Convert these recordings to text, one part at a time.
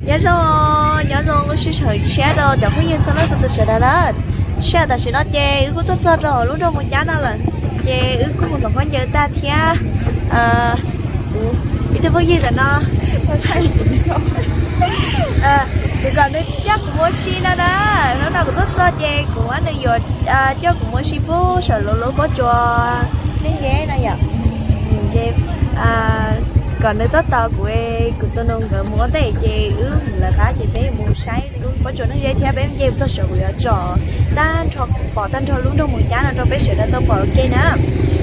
Nyob zoo, nyob zoo lub sij hawm tshiab rau cov phooj ywg txhua leej txhua tus sawv daws na. Sij hawm tam sim no ces wb kuj tuaj txog rau lub nroog Moos Cab no lawm, ces wb kuj mus tom khaub ncaws tag thiab. Ib tug phooj ywg ntawm no, kuv kom nws coj kuv mus ua si no na. Hnub no kuv tuaj txog ces kuv muab nws yuav coj kuv mus ua si pub saum lub lub pob tsuas neej ze no yom. Ces kom nws tuaj tos kuv, kuv tus nus nkawd mus ua ntej ces wb mus lawv qab ces peb mus saib lub pob tsuas neej ze thiab peb nce txog saum kuv yuav tsom tag nrho, pom tag nrho lub nroog Moos Cab no rau peb sawv daws tau pom ua ke na.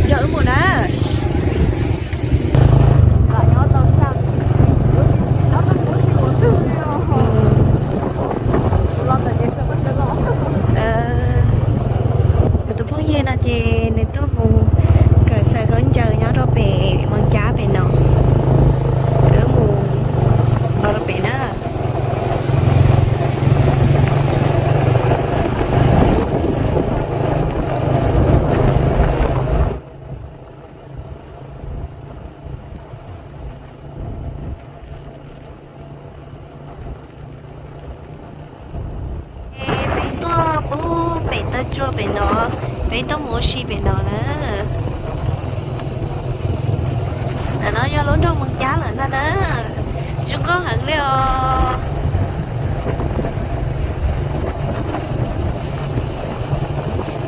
Nrog wb mus na. Kuv tus phooj ywg no ces nws tuaj mus kawm xaws khaub ncaws nyob rau pem Moos Cab pem no. Wb mus no rau pem na. Peb tuaj pub pem taw tsua pem no, peb tuaj mus ua si pem no na. Ntawm no yog lub nroog Moos Cab lawm ntag na. Zoo nkauj heev li os.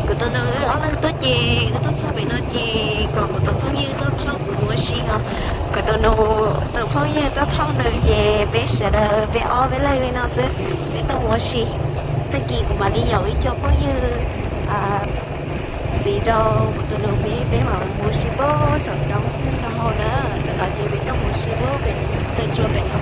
Kuv tus nus wb ob leeg tuaj ces wb tuaj txog pem no ces kom kuv tus phooj ywg tuaj thauj kuv mus ua si os. Kom tus nus tus phooj ywg tuaj thauj nws ces peb sawv daws peb ob peb leeg li no xwb, peb tuaj mus ua si. Tag kis kuv mam li yaum ib co phooj ywg ntxiv rau kuv tus nus peb, peb mam mus ua si pub saum roob no hauv na. Ntawm no ces peb tuaj mus ua si pub pem taw tsua pem no.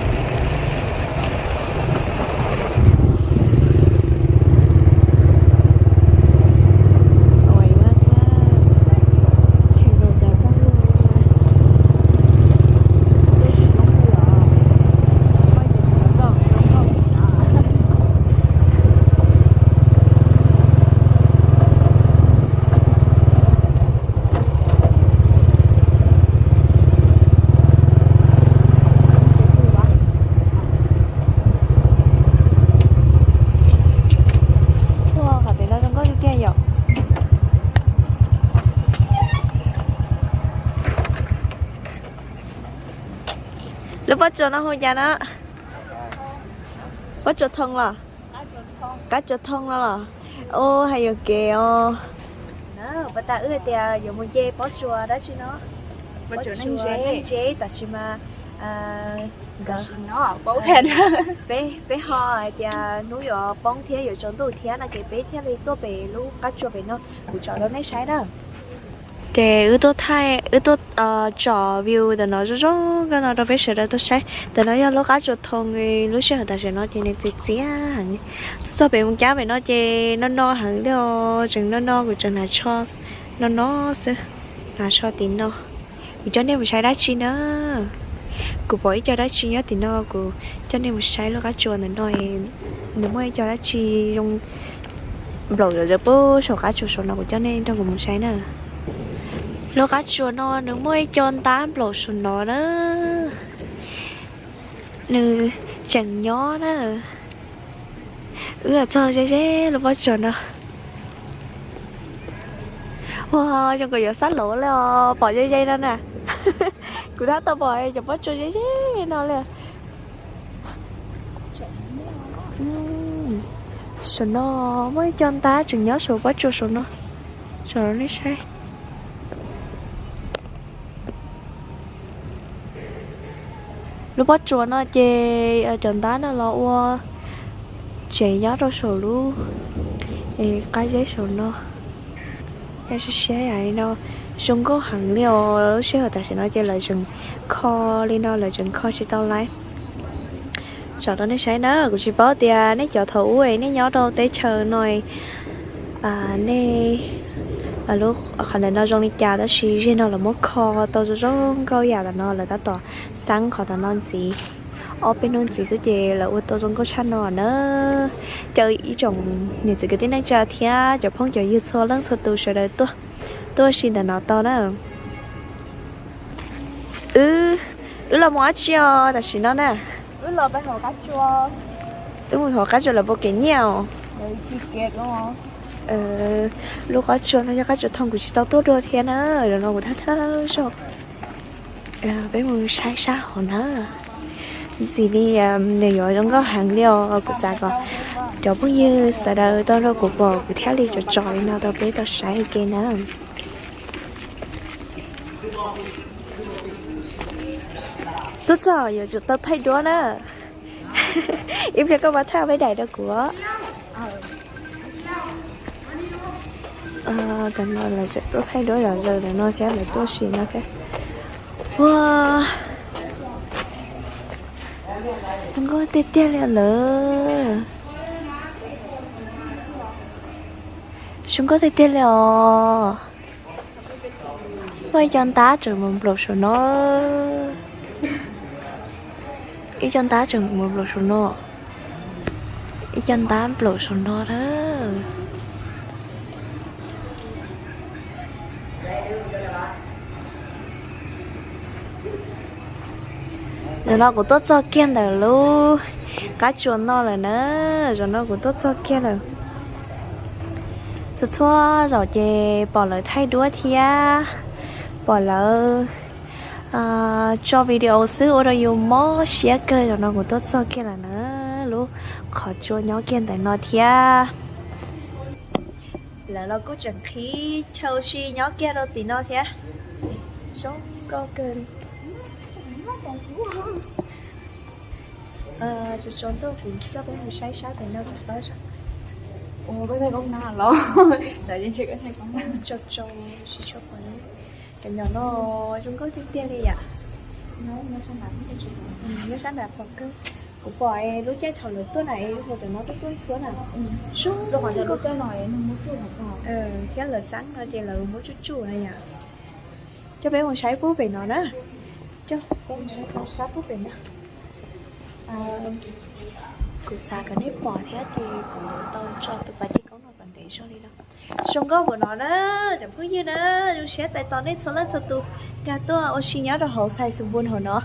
Ua, qhov pem no zoo nkauj tiag tiag yom. Lub pob tsuas no hu cas no? Pob tsuas thoo los? Qab tsuas thoo no los? Ua, hais yuam kev os. Pas tas wb tias yuav mus nce pob tsuas dab tsi no? Pob tsuas neej ze tam sim mas nkawd, peb ho hais tias hnub yuav poob thiab yuav tsaus ntuj thiab no ces peb thiaj li tuaj pem lub qab tsuas pem no, kuv tsom rau nej saib na. Ces wb tuaj thaij, wb tuaj tsom view ntawm no zoo zoo nkauj no rau peb sawv daws tuaj saib. Ntawm no yog lub qab tsuas thoo, lub sij hawm tam sim no ces nws txias txias heev. Tuaj txog pem Moos Cab pem no ces no no heev li os, tseem no no, kuv tseem hnav tsho no no xwb, hnav tsho tim no. Kuv coj nej mus saib dab tsi na? Kuv pom ib co dab tsi nyob tim no, kuv coj nej mus saib lub qab tsuas ntawm no. Nws muaj ib co dab tsi zoo nplaum zom zaws pub saum qab tsuas saum no, kuv coj nej nrog kuv mus saib na. Lub qab tsuas no nws muaj ib co ntab nplaum saum no na. Nws tseem nyob na. Wb txog ze ze lub pob tsuas no. Ua, zoo nkaus yuav xab laum li os, pom ze ze no na. Kuv tab tom pom cov pob tsuas ze ze no li. Saum no muaj ib co ntab tseem nyob saum pob tsuas saum no, saum no nej saib. Lub pob tsuas no ces cov ntab no los ua tsev nyob rau saum lub qab zeb saum no. Yog siab siab yam li no, zoo nkauj heev li os. Lub sij hawm tam sim no ces lawv tseem kho li no, lawv tseem kho tsis tau lawm. Tsom rau nej saib na, kuv tsis paub tias nej cov thaum ub nej nyob rau teb chaws no, nej, qhov ntawm no zoo li cas, tab sis zeg no lawv muab kho tau zoo zoo nkauj yam tam no, lawv tab tom xab qhov tam no ntxiv. Ob peb hnub ntxiv xwb ces lawv ua tau zoo nkauj tshaj no na. Caw ib tsoom niam txiv kwv tij neej tsa thiab cov phooj cov ywg txhua leej txhua tus sawv daws tuaj, tuaj ua si ntawm no tau na. Wb, wb los mus dab tsi os tam sim no na? Wb los peb hauv qab tsua. Wb mus hauv qab tsua lawv puas kev nyiaj os? Lub qab tsua no yog qab tsua thoo kuv tsis tau tuaj dua thiab na, zaum no kuv thawj thawj zaug. Peb mus saib sab hauv na. Ntxim li nws yuav zoo nkauj heev li os, kuv xav kom cov phooj ywg sawv daws tau nrog kuv pom kuv thiaj li tso tso li no rau peb tau saib ua ke na. Tuaj txog yuav tsum tau thaij duab na. Ib pliag koj mam thaij peb daim rau kuv. Tam no lawv tseem tuaj thaij duab zom zaws ntawm no thiab, lawv tuaj sim no thiab. Ua, zoo nkauj tiag tiag li lawm. Zoo nkauj tiag tiag li os. Muaj ib co ntab tseem mus nplaum saum no. Ib co ntab tseem mus nplaum saum no. Ib co ntab nplaum saum no na. Zaum no kuv tuaj txog kiag ntawm lub qab tsuas no lawm na. Zaum no kuv tuaj txog kiag lawm. Txhua txhua zaum ces pom lawv thaij duab thiab pom lawv tso video xwb ua rau yus mob siab kawg. Zaum no kuv tuaj txog kiag lawm na, lub qhov tsua nyob kiag ntawm no thiab. Lawv los kuj tseem qhib chaw ua si nyob kiag rau tim no thiab. Zoo nkauj kawg li. Tso tso ntuj, kuv coj peb mus saib sab pem no kom tau. Tso tso, tsis tshua pom li. Cov nyom no zoo nkauj tiag tiag li yam. Nyob sab nram pom kawg. Kuv pom lub caij thaum lawv tuaj na es hu cov no tuaj tuaj ntxhuab na. Zoo nkauj. Thiab lawv xab no ces lawv muab tsuj tsuj na yom. Coj peb mus saib pub pem no na. Coj peb mus saib sab pub pem no. Kuv xav kom nej pom thiab ces kuv yuav tau tso tus pas cij koob no kom ntev zog li no. Zoo nkauj npaum no na, cov phooj ywg na, zoo siab txais tos nej txhua leej txhua tus nkag tuaj ua si nyob rau hauv Xais Xus Npus hauv no.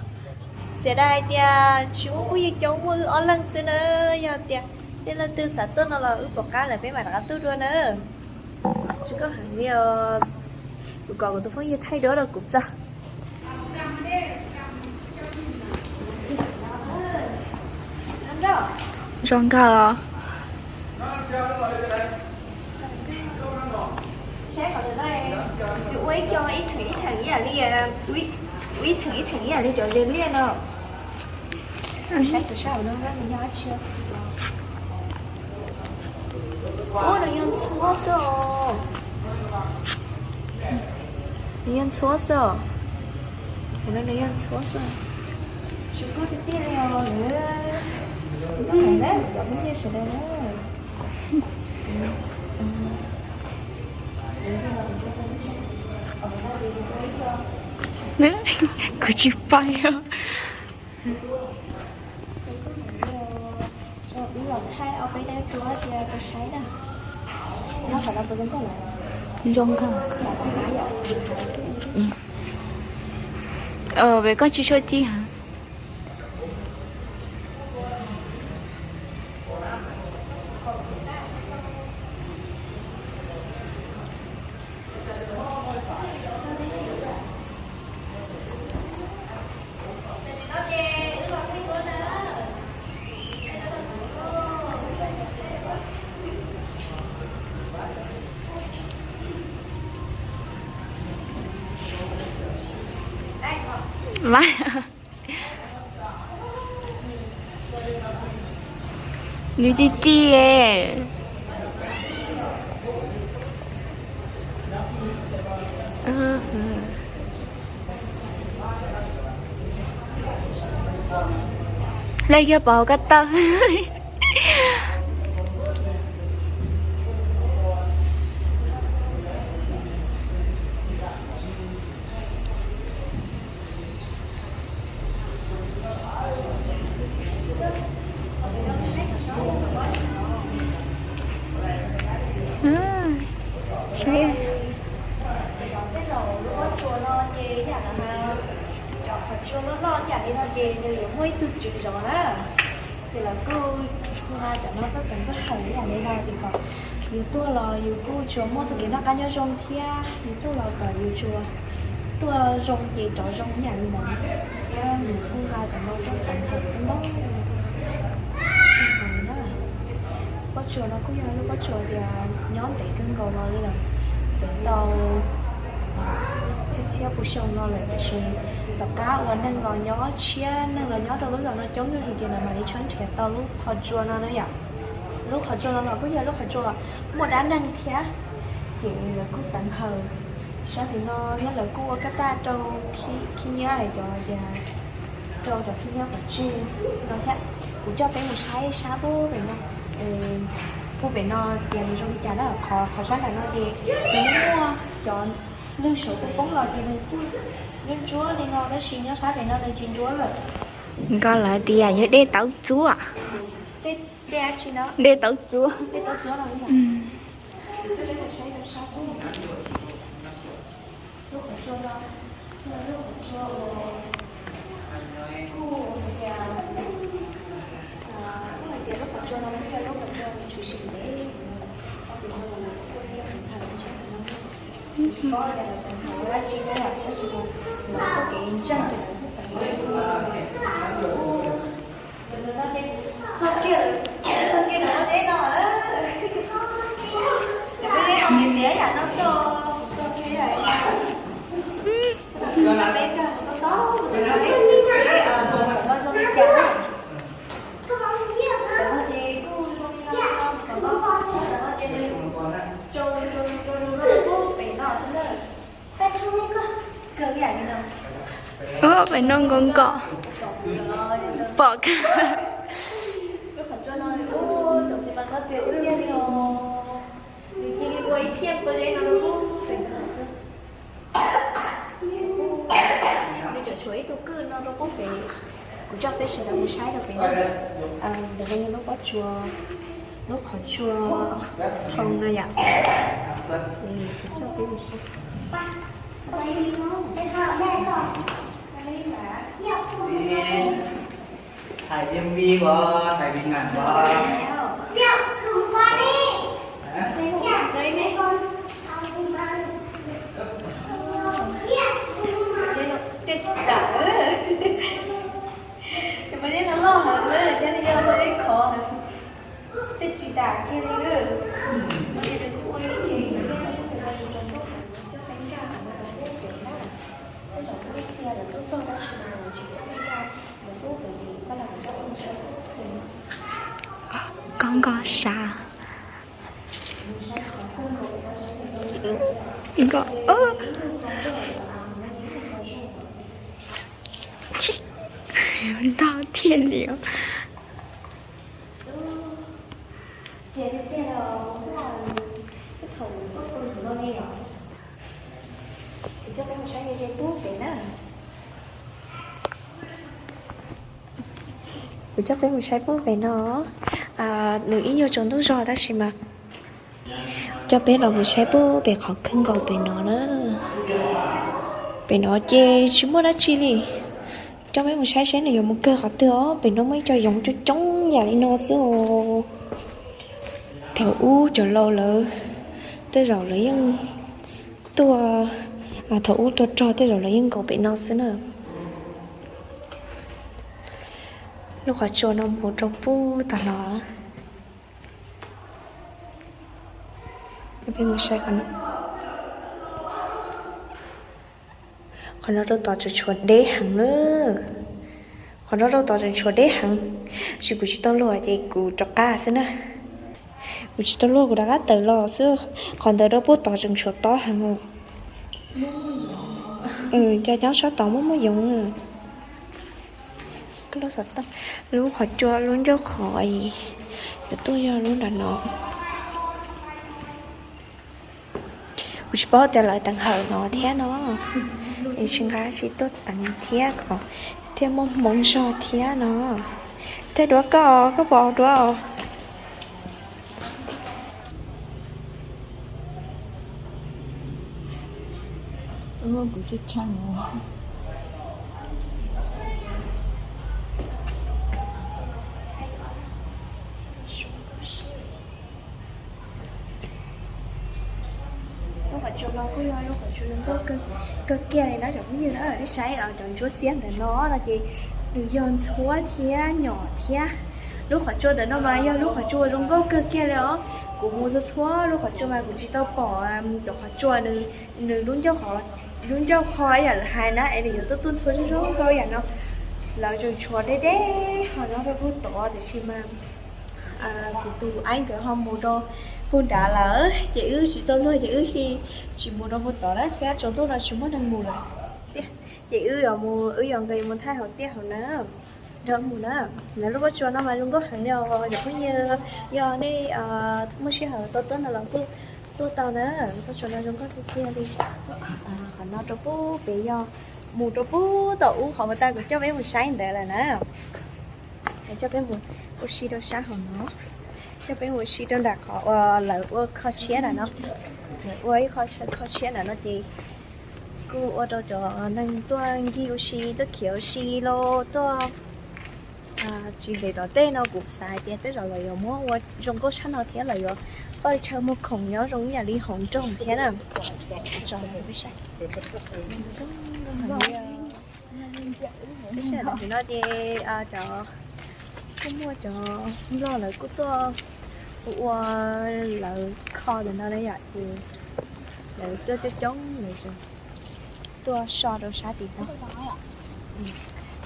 Xiam dais hais tias tsis muaj phooj ywg coob, muaj wb ob leeg xwb na. Yog tias nej leej twg xav tuaj no los wb pom qab lawm peb mam rov qab tuaj dua na. Zoo nkauj heev li os. Kuv kom kuv tus phooj ywg thaij duab rau kuv tso. Zoo nkauj. Saib qhov ntawm no, nws ua ib co ib theem ib theem ib yam li, ua ib theem ib theem ib yam li cov ze liaj no. Saib cov sab hauv no nws yog dab tsi. Ua, nws yog ntxhuab xwb os. Nws yog ntxhuab xwb os. Nws yog ntxhuab xwb. Zoo nkauj tiag tiag li os. Zoo nkauj heev na cov phooj ywg sawv daws na. Kuv tsis paub. Wb los thaij ob peb daim duab cia rau saib na. Nyob qhov no puas zoo nkauj lawm? Zoo nkauj. Pem koj tsis tshua ci heev. Mas nws ci ci. Leej yog pom hauv ko taw. Saib. Tsua loj loj yam li no ces nws yuav muaj ib tug tswv zov na. Ces lawv kuj nqa cov no tuaj teev koj hawm yam li no ces kom yus tuaj los yus kuj tsuas muaj txoj kev noj qab nyob zoo thiab yus tuaj los kom yus tsuas tuaj zoo ces rov zoo yam li no. Thiab nws kuj nqa cov no tuaj teev hawm ntau ntau na. Pob tsuas no kuj yog lub pob tsuas tias nyob ntev kawg nkaus los li lawm, ntev tau txhiab txhiab pua xyoo no lawm, tiam sis tom qab uas neeg los nyob tshiab, neeg los nyob rau lub zos no coob zuj zus ces lawv mam li tshawb nrhiav tau lub qhov tsua no na yom. Lub qhov tsua no los kuj yog lub qhov tsua muaj dab neeg thiab, ces lawv kuj teev hawm. Sab tim no nyob lawv kuj ua kab taj rau khib nyiab hais cov tias rau cov khib nyiab pov tseg no thiab. Kuv coj peb mus saib sab pub pem no, pub pem no tias nws zoo li cas na. Qhov sab nram no ces nws muaj cov lwg saum poob los ces nws kuj ntsuab ntsuab li no tab sis nyob sab pem no nws tsis ntsuab lawm. Nkauj lawv tias yog dej taub txuab. Dej dab tsi no? Dej taub txuab. Dej taub txuab no. Lub qhov tsua no, lub qhov tsua uas kuj hais tias, kuj hais tias lub qhov tsua no kuj yog lub qhov tsua tshwm sim ntev, sab tim no kuj yog teev hawm sab tim no, tsis paub tias lawv teev hawm ua dab tsi na yom, tab sis mas lawv txoj kev ntseeg ces lawv kuj teev hawm. Txog kiag, txog kiag rau deb no, rau deb no niam niam yam no xwb, txog kiag yam no. Peb nkag mus tau tau, peb, peb, kom no zoo li cas na. Kom no ces kuj zoo li no, kom no, kom no ces nws rau, rau, rau, rau, rau pem no xwb na. Kawg yam li no. Pem no nkaus nkaus. Pom kawg. Lub qhov tsua no, ub, tsoom txiv mas qhov txias tiag tiag li os. Nws cia li ua ib phiaj pawg zeb no rau pub pem no xwb. Nws tseem tshuav ib tug kwj no rau pub pem. Kuv coj peb sawv daws mus saib rau pem no. Ntawm no yog lub pob tsuas, lub qhov tsua thoo no yom. Kuv coj peb mus saib. Hais MV os, hais hình ảnh os. Tej tsis dam, tej no loj heev na, thiab nws yog lub ib qho, tej tsis dam kiag li na. Ces nws kuj ua ib ce, nws kuj ua ib ce rau tub heev, coj peb nkag rau pub pem na. Tej zaum kuj txhia lawv tuaj txog tab sis mas lawv tsis coj peb nkag, lawv pub pem ces koj los kuv coj peb mus saib pub pem. Koj nkoj sab. Nkoj, ntog thiaj li. Kuv coj peb mus saib pub pem no, nws ib nyuag tsaus ntuj zog tab sis mas coj peb los mus saib pub pem qhov kawg nkaus pem no na. Pem no ces tsis muaj dab tsi li. Coj peb mus saib seb nws yuav mus kawg qhov twg os. Pem no muaj ib co yoov coob coob yam li no xwb os. Thaum ub cov laus lawv, tej zaum lawv yeej tuaj, thaum ub tuaj rog tej zaum lawv yeej nkaum pem no xwb na. Lub qhov tsua no mus rau pub tom no. Peb mus saib qhov no. Qhov no rau tod tseem tshuav deb heev na. Qhov no rau tod tseem tshuav deb heev, tab sis kuv tsis tau luag ces kuv rov qab xwb na. Kuv tsis tau luag kuv rov qab tawm los xwb. Qhov ntawd rau pub tod tseem tshuav tob heev. Cov nyob sab tod muaj muaj yoov. Lub qhov tsua lub ncauj qhov, cov tuaj yog lub nram no. Kuv tsis paub tias lawv teev hawm no thiab no, es tsis nqa tsis tuaj teev thiab kom thiaj muaj hmoov zog thiab no. Tej duav koj, koj pom duav os. Kuv tseem tsheej os. Tsua no kuj yog lub qhov tsua zoo nkauj kawg kiag li na cov phooj ywg na. Nej saib cov ntsuab xiab ntawm no no ces nws yog ntxhuab thiab nyom thiab. Lub qhov tsua ntawm no mas yog lub qhov tsua zoo nkauj kawg kiag li os. Kuv mus txhua txhua lub qhov tsua mas kuv tsis tau pom cov qhov tsua nws lub ncauj qhov, lub ncauj qhov ib yam lawv hais na es nws yuav tuaj tuaj ntxhua zoo nkauj ib yam no. Lawv tseem tshuav deb deb ho nyob rau puag tod tiam sis mas kuv tus aib nkawd ho mus rau puag nrad lawm ces wb tsis tau luag ces wb tsis mus rau puag tod na thiab tsaus ntuj no tsis muaj neeg mus lawm. Ces wb yuav mus, wb yuav nqis mus thaij hauv tiaj hauv na, nrog mus na. Lawv lub pob tsuas no mas zoo nkauj heev li os cov phooj ywg. Yog nej muaj sij hawm tau tuaj no los kuj tuaj tau na. Lub pob tsuas no zoo nkauj tiag tiag li. Qhov no rau puag pem yog mus rau puag tom ub qhov uas tas kuv coj peb mus saib ntawd lawm na. Coj peb mus ua si rau sab hauv no, coj peb mus ua si rau nram qhov uas lawv ua kho tshiab nram no. Lawv ua ib qho kho tshiab nram no ces kuj ua rau cov neeg tuaj nkig ua si, tuaj khiav ua si los tuaj tsis ntev tom ntej no kuv xav hais tias tej zaum lawv yuav muab ua zoo nkauj tshaj no thiab lawv yuav pawj chaw muag khoom nyob zoo ib yam li hauv nroog thiab na. Tam sim no ces cov, kuj muaj cov nplog lawv kuj tuaj ua lawv kho ntawm no na yom, ces lawv tuaj coob coob lawv tuaj so rau sab tim no.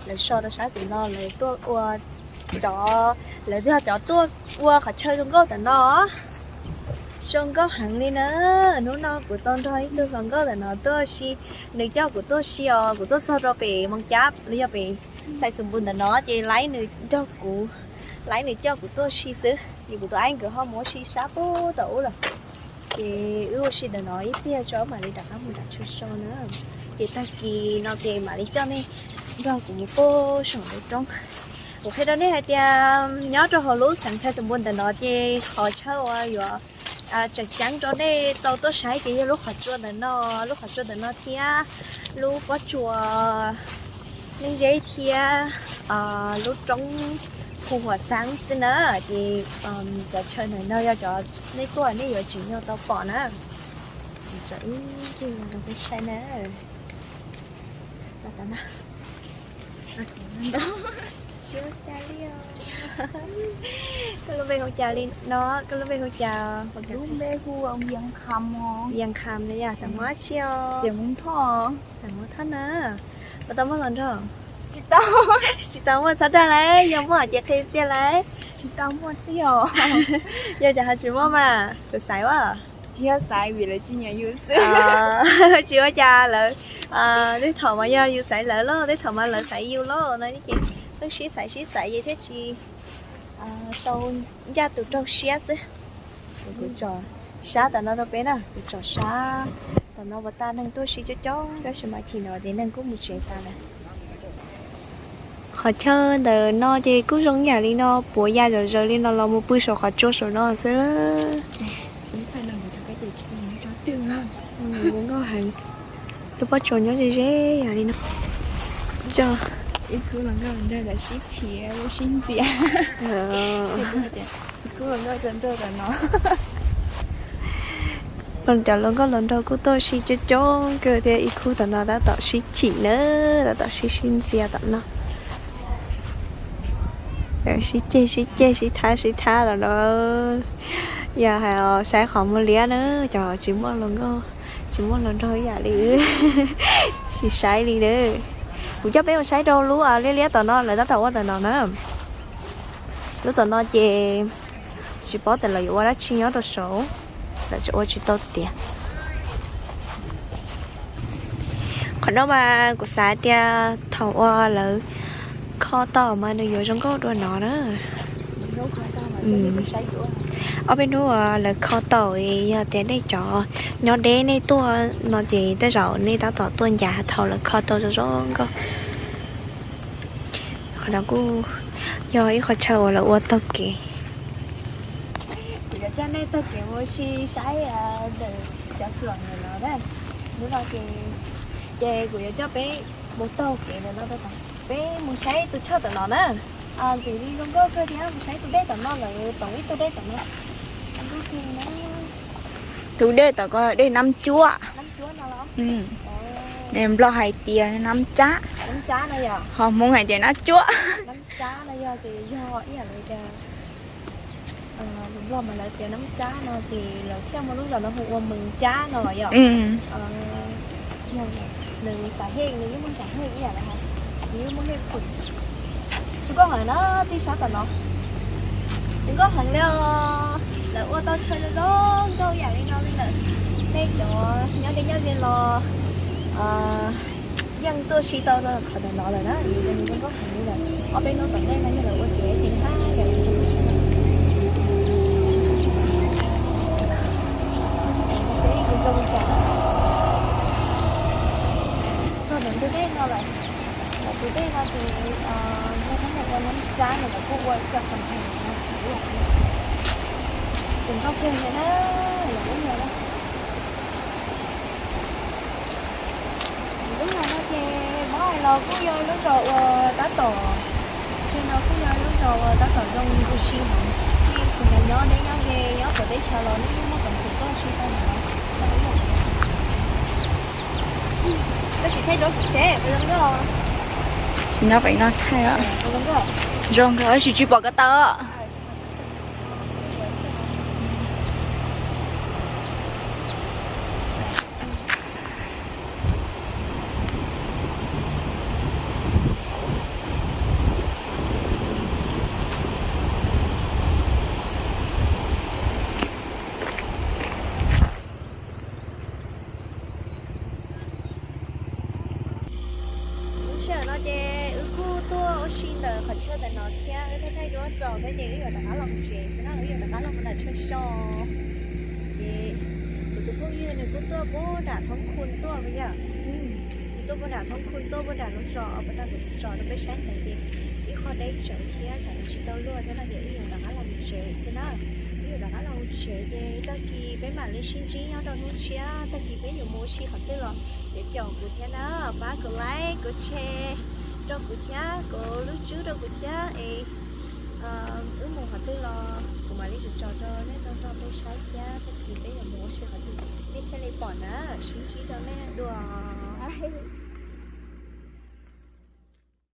Lawv so rau sab tim no lawv tuaj ua cov, lawv yog cov tuaj ua qhov chaw zoo nkauj ntawm no. Zoo nkauj heev li na. Hnub no kuv tau nrog ib tug hluas nkauj ntawm no tuaj si, nws coj kuv tuaj si os, kuv tuaj txog rau pem Moos Cab los yog pem Xais Xus Npus ntawm no ces laib nws nrog kuv, laib nws coj kuv tuaj si xwb ces kuv tus aib nkawd ho mus ua si sab puag tom ub lawm. Ces wb ua si ntawm no ib pliag tso mam li rov qab mus nram chaw so na. Ces tag kis no ces mam li coj nej nrog kuv mus puag saum lub roob. Kuv qhia rau nej hais tias nyob rau hauv lub xeev Xais Xus Npus ntawm no ces qhov chaw uas yuav tseem ceeb rau nej tau tuaj saib ces yog lub qhov tsua ntawm no, lub qhov tsua ntawm no thiab lub pob tsuas Neej Zeb thiab lub roob Phu Huam Xaab xwb na. Ces cov chaw ntawm no yog cov nej tuaj nej yuav tsim nyog tau pom na. Tso ib ncig rau peb saib na. Koj lub npe hu cas li no? Koj lub npe hu cas? Lub npe hu Vias Kham os. Vias Kham na yom, xeem Muas Thoj. Xeem Muas Thoj na. Puas tau muaj hluas nraug? Tsis tau. Tsis tau muaj, txhob dag lauj, yog muaj ces qhia tiag lauj. Tsis tau muaj tiag. Yog cas ho tsis muaj mas, xav xaiv ua? Tsis yog xaiv, vim lawv tsis nyiam yus xwb. Tsis ua cas lawv, tej thaum mas yog yus xaiv lawv lauj, tej thaum mas lawv xaiv yus lauj no ces pheej sib xaiv sib xaiv ces thiaj tsis tau ncaj tus raug siab xwb. Kuv tso sab tom no rau peb na, kuv tso sab tom no uas tas neeg tuaj si coob coob tab sis mas chim no ces neeg kuj mus tsev tas lawm. Qhov chaw ntawm no ces kuj zoo yam li no, puav yam zom zaws li no los mus pw saum qhov tsua saum no xwb. Nkauj heev. Lub pob tsuas nyob ze ze yam li no. Ib khub los nkauj los nraug sib chim sib ntxias. Ib khub los nkauj los nraug tom no. Cov hluas nkauj hluas nraug kuj tuaj sib coob coob kawg thiab, ib khub tom no tab tom sib chim na, tab tom sib sib ntxias tom no. Sib ceg sib ceg sib thab sib thab los no. Yog hais saib qhov muag liab na, cov tsis muaj hluas nkauj tsis muaj hluas nraug ib yam li wb, tsis saib li na. Kuv coj peb mus saib rau lub liab liab tom no, lawv tab tom ua tom no na. Lub tom no ces tsis paub tias lawv yuav ua dab tsi nyob rau saud, lawv tseem ua tsis tau tiav. Qhov no mas kuv xav tias thaum uas lawv kho tau mas nws yuav zoo nkauj dua no na. Ob peb hnub uas lawv kho tau, yog tias nej cov nyob deb nej tuaj no ces tej zaum nej tab tom tuaj ncav thaum lawv kho tau zoo zoo nkauj. Qhov no kuj yog ib qho chaw uas lawv ua taug kev. Kuv yuav coj nej taug kev mus ua si saib ntawm cov xuam ntawm no na. Hnub no ces, ces kuv yuav coj peb mus taug kev ntawm no rau tom, peb mus saib tus tshaj tom no na. Ntxim li zoo nkauj kawg thiab, mus saib tus dej tom no lawm, tom ib tug dej tom no. Zoo nkauj kawg na. Tus dej tom ko dej Nab Cuab. Nplog hais tias Nab Cab, ho Hmoob hais tias Nab Cuab. Lus Nplog mas lawv tias Nab Cab no ces lawv thiaj muab lub zos no hu ua Mws Cab no yom. Nws xav hej, nws yeej muaj xav hej ib yam li hais, nws yeej muaj hej phwm. Tus nkauj heev na, tij sab tom no, tus nkauj heev li os. Lawv ua tau chaw zoo zoo nkauj ib yam li no li lawm. Nej cov nyob deb nyob ze los yeej tuaj si tau rau qhov ntawm no lawm na, nws zoo nkauj heev li lawm. Ob peb hnub tom ntej no yog lawv ua tiav ces haj yam li zoo nkauj heev. Txog ntawm tus dej no lawm, ntawm tus dej no ces yog hnub mus ua Nab Cab no lawv kuj ua ib co qhov ntawd no, tseem nkauj kawg li na, lawv lub no na. Lub zos no ces muab hais los kuj yog lub zos uas tab tom, tsis no kuj yog lub zos uas tab tom zoo nkaus si heev. Nej tsis hais nyob deb nyob ze nyob tom teb chaws los nej yeej muaj peev xwm tuaj si tau ntawm no. Tab sis thaij duab seb puas zoo nkauj. Nyob pem no thaij, zoo nkauj tab sis tsis pom ko taw. Lub sij hawm no ces wb kuj tuaj ua si ntawm qhov chaw ntawm no thiab, wb thaij thaij duab txaus thiab ces wb yuav rov qab los mus tsev xwb na, wb yuav rov qab los mus nram chaw so. Ces kuv tus phooj ywg nws kuj tuaj puag nram thoob khu tuaj yom. Nws tuaj puag nram thoob khu tuaj puag nram lub zos uas puag ta kuv tso rau peb saib ntawd ces ib qho deb tsawv thiab tsam nws tsis tau luaj thiab no ces wb yuav rov qab los mus tsev xwb na. Wb yuav rov qab los mus tsev ces tag kis peb mam li sib ntsib nyob rau hnub tshiab, tag kis peb yuav mus ua si qhov twg los yuav caum kuv thiab na, pab kuv like kuv share rau kuv thiab, kuv lub tswb rau kuv thiab es wb mus qhov twg los kuv mam li tso tso rau nej tau nrog peb saib thiab, tag kis peb yuav mus ua si qhov twg nej thiaj li pom na, sib ntsib rau nej dua.